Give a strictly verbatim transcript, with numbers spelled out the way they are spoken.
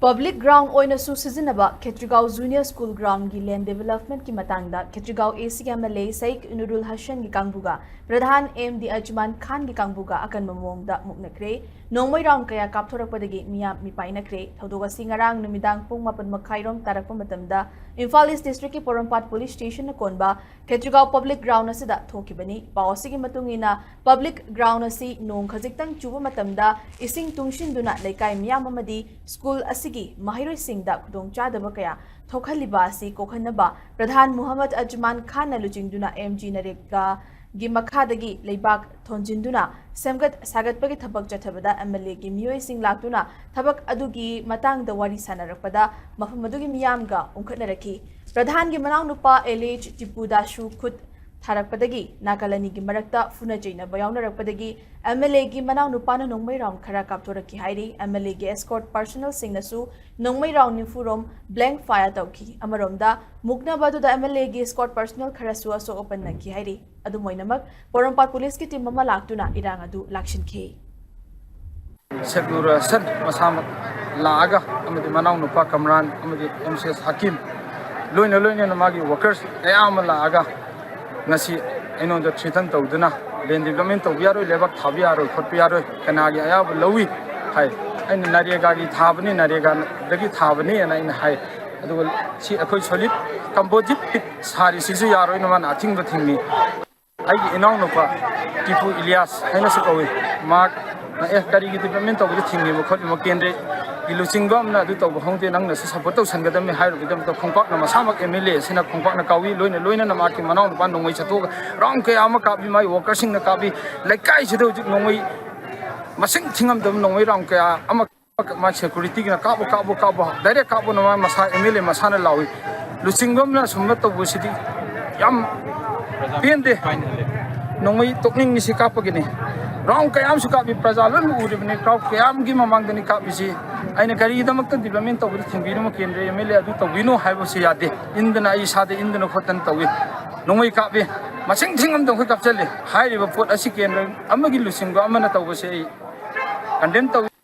Public ground ꯑꯣꯏꯅꯁꯨ ꯁꯤꯖꯤꯟꯅꯕ ꯈꯦꯇ꯭ꯔꯤꯒꯥꯎ Junior School groundꯒꯤ land developmentꯀꯤ ꯃꯇꯥꯡꯗ ꯈꯦꯇ꯭ꯔꯤꯒꯥꯎ ACꯒꯤ MLA ꯁꯩꯈ ꯅꯨꯔꯨꯜ ꯍꯁꯟꯒꯤ ꯀꯥꯡꯕꯨꯒ ꯄ꯭ꯔꯙꯥꯟ MD ꯑꯖꯃꯥꯟ ꯈꯥꯟꯒꯤ ꯀꯥꯡꯕꯨꯒ ꯑꯀꯟꯕ ꯃꯑꯣꯡꯗ ꯃꯨꯛꯅꯈ꯭ꯔꯦ꯫ ꯅꯣꯡꯃꯩ round ꯀꯌꯥ ꯀꯥꯞꯊꯣꯔꯛꯄꯗꯒꯤ ꯃꯤꯌꯥꯝ ꯃꯤꯄꯥꯏꯅꯈ꯭ꯔꯦ꯫ ꯊꯧꯗꯣꯛ ꯑꯁꯤ ꯉꯔꯥꯡ ꯅꯨꯃꯤꯗꯥꯡ ꯄꯨꯡ ꯃꯥꯄꯟ ꯃꯈꯥꯏꯔꯣꯝ ꯇꯥꯔꯛꯄ ꯃꯇꯝꯗ ꯏꯝꯐꯥꯜ East Districtꯀꯤ ꯄꯣꯔꯣꯝꯄꯥꯠ Police Stationꯅ ꯀꯣꯟꯕ ꯈꯦꯇ꯭ꯔꯤꯒꯥꯎ public ground ꯑꯁꯤꯗ ꯊꯣꯛꯈꯤꯕꯅꯤ꯫ ꯄꯥꯎ ꯑꯁꯤꯒꯤ ꯃꯇꯨꯡ ꯏꯟꯅ, public ground ꯑꯁꯤ ꯅꯣꯡ ꯈꯖꯤꯛꯇꯪ ꯆꯨꯕ ꯃꯇꯝꯗ ꯏꯁꯤꯡ ꯇꯨꯡꯁꯤꯟꯗꯨꯅ ꯂꯩꯀꯥꯏ ꯃꯤꯌꯥꯝ ꯑꯃꯗꯤ school ꯑꯁꯤꯒꯤ ꯃꯍꯩꯔꯣꯏꯁꯤꯡꯗ ꯈꯨꯗꯣꯡꯆꯥꯗꯕ ꯀꯌꯥ ꯊꯣꯛꯍꯜꯂꯤꯕ ꯑꯁꯤ ꯀꯣꯛꯍꯟꯅꯕ ꯄ꯭ꯔꯙꯥꯟ ꯃꯨꯍꯝꯃꯗ ꯑꯖꯃꯥꯟ ꯈꯥꯟꯅ ꯂꯨꯆꯤꯡꯗꯨꯅ MGNREGAꯒꯤ ꯃꯈꯥꯗꯒꯤ ꯂꯩꯕꯥꯛ ꯊꯣꯟꯖꯤꯟꯗꯨꯅ ꯁꯦꯝꯒꯠ ꯁꯥꯒꯠꯄꯒꯤ ꯊꯕꯛ ꯆꯠꯊꯕꯗ MLAꯒꯤ ꯃꯤꯑꯣꯏꯁꯤꯡ ꯂꯥꯛꯇꯨꯅ ꯊꯕꯛ ꯑꯗꯨꯒꯤ ꯃꯇꯥꯡꯗ ꯋꯥꯔꯤ ꯁꯥꯅꯔꯛꯄꯗ ꯃꯐꯝ ꯑꯗꯨꯒꯤ ꯃꯤꯌꯥꯝꯒ ꯎꯪꯈꯠꯅꯔꯛꯈꯤ꯫ ꯄ꯭ꯔꯙꯥꯟꯒꯤ ꯃꯅꯥꯎꯅꯨꯄꯥ ꯑꯦꯂꯤꯖ ꯇꯤꯄꯨꯗꯁꯨ ꯈꯨꯠ ꯊꯥꯔꯛꯄꯗꯒꯤ ꯅꯥꯀꯜ ꯑꯅꯤꯒꯤ ꯃꯔꯛꯇ ꯐꯨꯅ ꯆꯩꯅꯕ ꯌꯥꯎꯅꯔꯛꯄꯗꯒꯤ MLAꯒꯤ ꯃꯅꯥꯎꯅꯨꯄꯥꯅ ꯅꯣꯡꯃꯩ round ꯈꯔ ꯀꯥꯞꯊꯣꯔꯛꯈꯤ ꯍꯥꯏꯔꯤ꯫ MLAꯒꯤ escort personnelꯁꯤꯡꯅꯁꯨ ꯅꯣꯡꯃꯩ round ꯅꯤꯐꯨ ꯔꯣꯝ blank fire ꯇꯧꯈꯤ꯫ ꯑꯃꯔꯣꯝꯗ, ꯃꯨꯛꯅꯕ ꯑꯗꯨꯗ MLAꯒꯤ escort personnel ꯈꯔꯁꯨ ꯑꯁꯣꯛ ꯑꯄꯟ ꯅꯪꯈꯤ ꯍꯥꯏꯔꯤ꯫ ꯑꯗꯨꯝ ꯑꯣꯏꯅꯃꯛ, ꯄꯣꯔꯣꯝꯄꯥꯠ policeꯀꯤ team ꯑꯃ ꯂꯥꯛꯇꯨꯅ ꯏꯔꯥꯡ ꯑꯗꯨ ꯂꯥꯛꯁꯤꯟꯈꯤ꯫ ꯁꯦꯈ ꯅꯨꯔꯨꯜ ꯍꯁꯟ ꯃꯁꯥꯃꯛ ꯂꯥꯛꯑꯒ, ꯑꯃꯗꯤ ꯃꯅꯥꯎꯅꯨꯄꯥ ꯀꯝꯔꯥꯟ, ꯑꯃꯗꯤ MCS ꯍꯀꯤꯝ, ꯂꯣꯏꯅ ꯂꯣꯏꯅꯅ ꯃꯥꯒꯤ workers ꯀꯌꯥ ꯑꯃ ꯂꯥꯛꯑꯒ ꯉꯁꯤ ꯑꯩꯉꯣꯟꯗ threaten ꯇꯧꯗꯨꯅ, land development ꯇꯧꯕ ꯌꯥꯔꯣꯏ, ꯂꯩꯕꯥꯛ ꯊꯥꯕ ꯌꯥꯔꯣꯏ, ꯈꯣꯠꯄ ꯌꯥꯔꯣꯏ, ꯀꯅꯥꯒꯤ ꯑꯌꯥꯕ ꯂꯧꯏ ꯍꯥꯏ꯫ ꯑꯩꯅ ꯅꯔꯦꯒꯥꯒꯤ ꯊꯥꯕꯅꯤ, ꯅꯔꯦꯒꯥꯗꯒꯤ ꯊꯥꯕꯅꯤ ꯍꯥꯏꯅ ꯑꯩꯅ ꯍꯥꯏ꯫ ꯑꯗꯨꯒ ꯁꯤ ꯑꯩꯈꯣꯏ solid composite pit ꯁꯥꯔꯤꯁꯤꯁꯨ ꯌꯥꯔꯣꯏꯅ ꯃꯥꯅ ꯑꯊꯤꯡꯕ ꯊꯤꯡꯉꯤ꯫ ꯑꯩꯒꯤ ꯏꯅꯥꯎꯅꯨꯄꯥ ꯇꯤꯄꯨ ꯏꯂꯤꯌꯥꯁ ꯍꯥꯏꯅꯁꯨ ꯀꯧꯏ꯫ ꯃꯍꯥꯛꯅ, "ꯑꯦ, ꯀꯔꯤꯒꯤ development ꯇꯧꯕꯗ ꯊꯤꯡꯉꯤꯕ ꯈꯣꯠꯂꯤꯕ? ꯀꯦꯟꯗ꯭ꯔꯒꯤ ꯂꯨꯆꯤꯡꯕ ꯑꯃꯅ ꯑꯗꯨ ꯇꯧꯕ ꯍꯧꯅꯗꯦ, ꯅꯪꯅꯁꯨ support ꯇꯧꯁꯟꯒꯗꯕꯅꯤ" ꯍꯥꯏꯔꯨꯕꯒꯤꯗꯃꯛꯇ ꯈꯣꯡꯄꯥꯛꯅ, ꯃꯁꯥꯃꯛ MLA ꯑꯁꯤꯅ ꯈꯣꯡꯄꯥꯛꯅ ꯀꯥꯎꯏ꯫ ꯂꯣꯏꯅ ꯂꯣꯏꯅꯅ ꯃꯍꯥꯛꯀꯤ ꯃꯅꯥꯎꯅꯨꯄꯥ ꯅꯣꯡꯃꯩ ꯁꯠꯇꯣꯛꯑꯒ round ꯀꯌꯥ ꯑꯃ ꯀꯥꯞꯄꯤ, ꯃꯥꯒꯤ workerꯁꯤꯡꯅ ꯀꯥꯞꯄꯤ꯫ ꯂꯩꯀꯥꯏꯁꯤꯗ ꯍꯧꯖꯤꯛ ꯅꯣꯡꯃꯩ ꯃꯁꯤꯡ ꯊꯤꯉꯝꯗꯕ ꯅꯣꯡꯃꯩ round ꯀꯌꯥ ꯑꯃ ꯃꯥ securityꯒꯤꯅ "ꯀꯥꯞꯄꯨ, ꯀꯥꯞꯄꯨ, ꯀꯥꯞꯄꯨ, direct ꯀꯥꯞꯄꯨꯅ" ꯃꯥ ꯃꯁꯥ MLA ꯃꯁꯥꯅ ꯂꯥꯎꯏ꯫ ꯂꯨꯆꯤꯡꯕ ꯑꯃꯅ ꯑꯁꯨꯝꯕ ꯇꯧꯕꯁꯤꯗꯤ ꯌꯥꯝ ꯄꯦꯟꯗꯦ꯫ ꯅꯣꯡꯃꯩ ꯇꯣꯛꯅꯤꯡꯉꯤꯁꯤ ꯀꯥꯞꯄꯒꯤꯅꯤ꯫ Round ꯀꯌꯥ ꯑꯃꯁꯨ ꯀꯥꯞꯄꯤ, ꯄ꯭ꯔꯖꯥ ꯂꯣꯏꯅꯃꯛ ꯎꯔꯤꯕꯅꯤ, crowd ꯀꯌꯥ ꯑꯃꯒꯤ ꯃꯃꯥꯡꯗꯅꯤ ꯀꯥꯞꯄꯤꯁꯤ꯫ ꯑꯩꯅ ꯀꯔꯤꯒꯤꯗꯃꯛꯇ development ꯇꯧꯕꯗ ꯊꯤꯡꯕꯤꯅꯣ, ꯀꯦꯟꯗ꯭ꯔ MLA ꯑꯗꯨ ꯇꯧꯕꯤꯅꯣ ꯍꯥꯏꯕꯁꯤ ꯌꯥꯗꯦ꯫ ꯏꯟꯗꯅ, ꯑꯩ ꯏꯁꯥꯗ ꯏꯟꯗꯅ ꯈꯣꯠꯇꯅ ꯇꯧꯏ꯫ ꯅꯣꯡꯃꯩ ꯀꯥꯞꯄꯤ, ꯃꯁꯤꯡ ꯊꯤꯉꯝꯗ ꯑꯩꯈꯣꯏ ꯀꯥꯞꯆꯜꯂꯤ꯫ ꯍꯥꯏꯔꯤꯕ ꯄꯣꯠ ꯑꯁꯤ ꯀꯦꯟꯗ꯭ꯔ ꯑꯃꯒꯤ ꯂꯨꯆꯤꯡꯕ ꯑꯃꯅ ꯇꯧꯕꯁꯦ ꯑꯩ condemn ꯇꯧꯏ꯫